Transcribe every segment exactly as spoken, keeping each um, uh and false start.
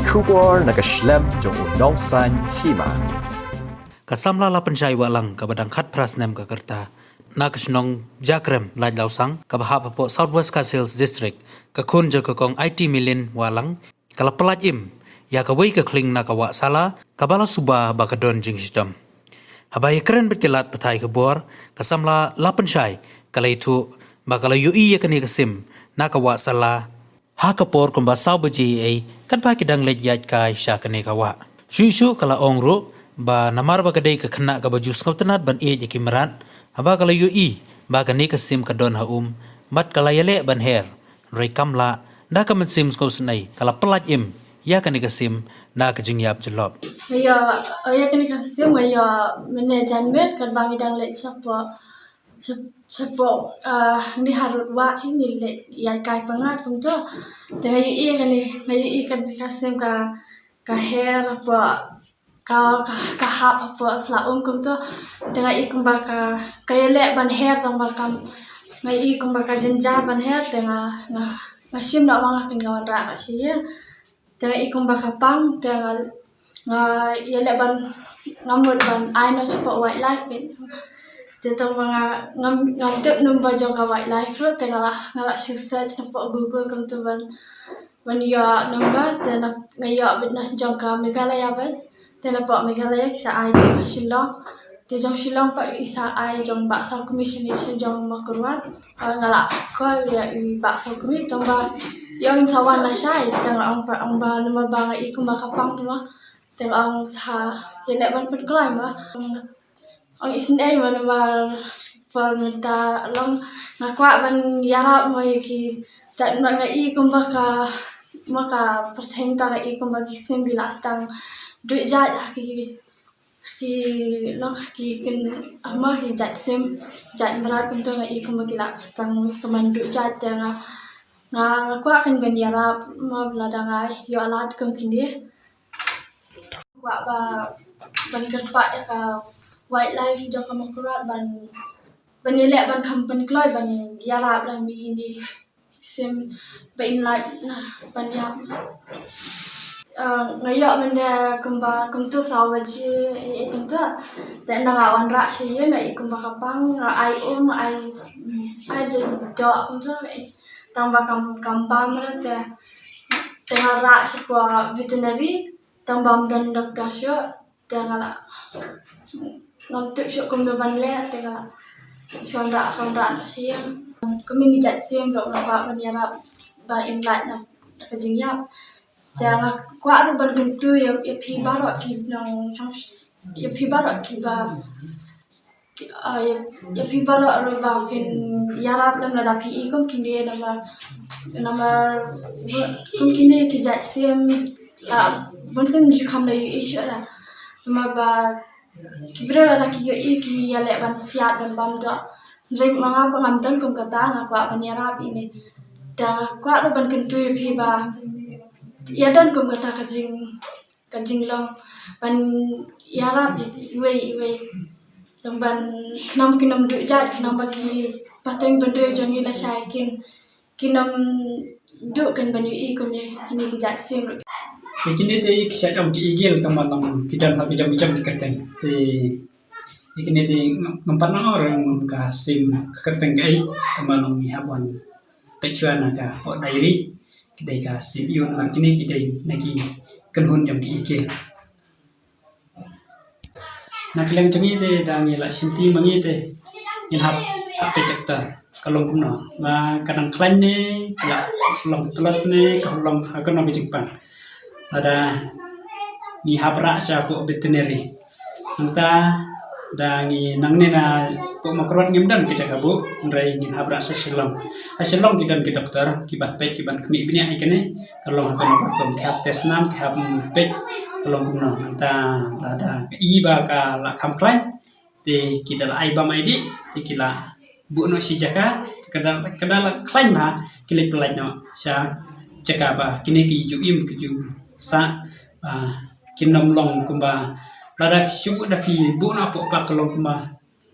Khubor na ka shlem jong u nongsan hima. Ka samla Lapynshai Wahlang kaba dang khatphra snem ka rta na ka shnong Jakrem, Laitlawsang, kaba hap hapoh South West Khasi Hills District, ka khun jong ka kong Aiti Milin Wahlang, ka la pyllait im ïa kawei ka khlieng na ka wah Sala kaba la suba ba ka don jingshitom. Haba ïakren bad ki lad pathai khubor, ka samla Lapynshai ka la ïathuh ba ka la ïohi ïa kane ka sim na ka wah Sala ha ka por kumba saw baje ei, katba ki dang leit ïaid kai sha kane ka wah. Shuh shuh ka la ong ruh ba namar ba ka dei ka khynnah kaba ju sngewtynnad ban ïeit ïa ki mrad, haba ka la ïohi ba kane ka sim ka don ha um bad ka la ïaleh ban her, hynrei kam lah, da ka mynsiem sngewsynei ka la pyllait im ïa kane ka sim da ka jingïap jyllop. Nga ïoh, ïa kane ka sim nga ïoh mynne janmiet katba ngi dang leit shapoh, shap-, shapoh, ah, ngi harud wah hi, ngi leit ïaid kai pyngngad kumto. Te nga ïohi kane, nga ïohi kane ka sim ka, ka her hapoh, ka, ka, ka hap hapoh sla um kumto. Te nga i kumba ka, ka ïaleh ban her tang ba kam, nga i kumba ka jynjar ban her, te nga, nga, nga shim noh ma nga kynja wanrah noh sha ïing. Te nga i kumba ka pang, te nga, nga ïaleh ban, nga mut ban ai noh shapoh wildlife. Te tang ba nga, nga, ngam tip number jong ka wildlife ruh, te nga la, nga la shu search napoh Google kumto ban, ban ïoh number, te na, nga ïoh beit na jong ka Meghalaya beit. Te napoh Meghalaya ki sa ai jong ka Shillong. Te jong Shillong pat ki sa ai jong Bah Sawkmie shane sha jong Mawkyrwat. Ah, nga la call ïa i Bah Sawkmie, tang ba ïa ngin sa wan lashai, te nga ong pat, ong ba namar ba nga i kumba ka pang te ma. Te nga ong sa ïaleh ban pynkloi ma. Ong isynei ma namar por mynta long nga kwah ban ïarap mo ïa ki, te nga i kumba ka, ma ka pyrthei mynta nga i kumba ki sim ki la sdang duh jait ha ki, ki long ki kin, ama ki jait sim, jait mrad kumto nga i kumba ki la sdang kumban duh jait, te nga, nga, nga kwah kan ban ïarap ma lada nga ïoh lad kum kine. Kwah ba ban kyrpad ïa ka wildlife jong ka Mawkyrwat ban, ban ïaleh ban kham pynkloi ban ïarap lem ïa ine i sim ba in lait na ban ïap. Ah, nga ïoh mynne kumba kumto saw baje ei ei kumto. Te nga wanrah sha ïing, nga i kumba ka pang, nga ai um, ai, ai dei doh kumto. Tang ba kam, kam bam re te, te nga rah shapoh veterinary, tang ba ym don doktor shuh. Te nga la, ngam tip shuh kumno ban leh, te nga la shu wanrah, shu wanrah noh sha ïing. Kumne ngi jait sim ruh nga kwah ban ïarap ba in lait na ka jingïap. Te nga kwah ruh ban kyntu ïa, ïa phi baroh ki nong, ïa phi baroh kiba, ki, ah, ïa, ïa phi baroh ruh ba phin ïarap lem lada phi i kum kine namar, namar kum kine ki jait sim, ah, bun sim ju kham la ïohi shuh la. Namar ba ki briew lada ki ïohi ki ïaleh ban siat ban bam doh. Hynrei ma nga ba ngam don kum kata, nga kwah ban ïarap ine. Te nga kwah ruh ban kyntu ïa phi ba ïa don kum kata ka jing, ka jinglong ban ïarap iwei iwei. Long ban khnang ba kin ym duh jait, khnang ba ki pateng bynriew jong ngi lashai kin, kin ym duh kin ban ïohi kum ïa kine ki jait sim ruh. Ïa kine te ki shait ong ki eagle, tang ba long ki don ha ki jong ki jong ki kyrteng. Te ïa kine te ngam pat nang ong ruh ka sim ka kyrteng kaei, tang ba long ngi hap ban peit shuwa na ka pok diary. Ki dei ka sim ïun, namar kine ki dei na ki kynhun jong ki eagle. Na ka liang jong ngi te da ngi la shimti ma ngi te ngin hap, hap peit doktor ka long kumno. Ba ka dang khlaiñ ne, ka la long tlot ne, ka long ha kano ka jingpang. Lada ngi hap rah sha poh veterinary. Nangta da ngi nangne na poh Mawkyrwat ngim don ka jaka buh, hynrei ngin hap rah sha Shillong. Ha Shillong ki don ki doktor kiban peit, kiban khmih bniah ïa kane. Ka long ha kano ka rukom, ki hap test snam, ki hap peit ka long kumno. Nangta lada ka i ba ka la kham khlaiñ, te ki da la ai bam ai dih, te ki la buh noh shi jaka. Ka da, ka da la khlaiñ bha, ki leit pyllait noh sha jaka ba kine ki ju im, ki ju sah, ah, kin ym long kumba lada shu buh, da phi buh noh poh park ka long kumba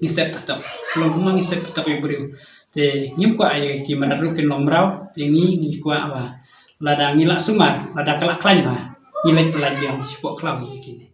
ngi set patok, ka long kumba ngi set patok ïa u briew. Te ngim kwah ïa ki mrad ruh kin long mraw, te ngi, ngi kwah ba lada ngi la sumar, lada ka la khlaiñ bha, Ngi leit pynlait biang shapoh khlaw ïa kine.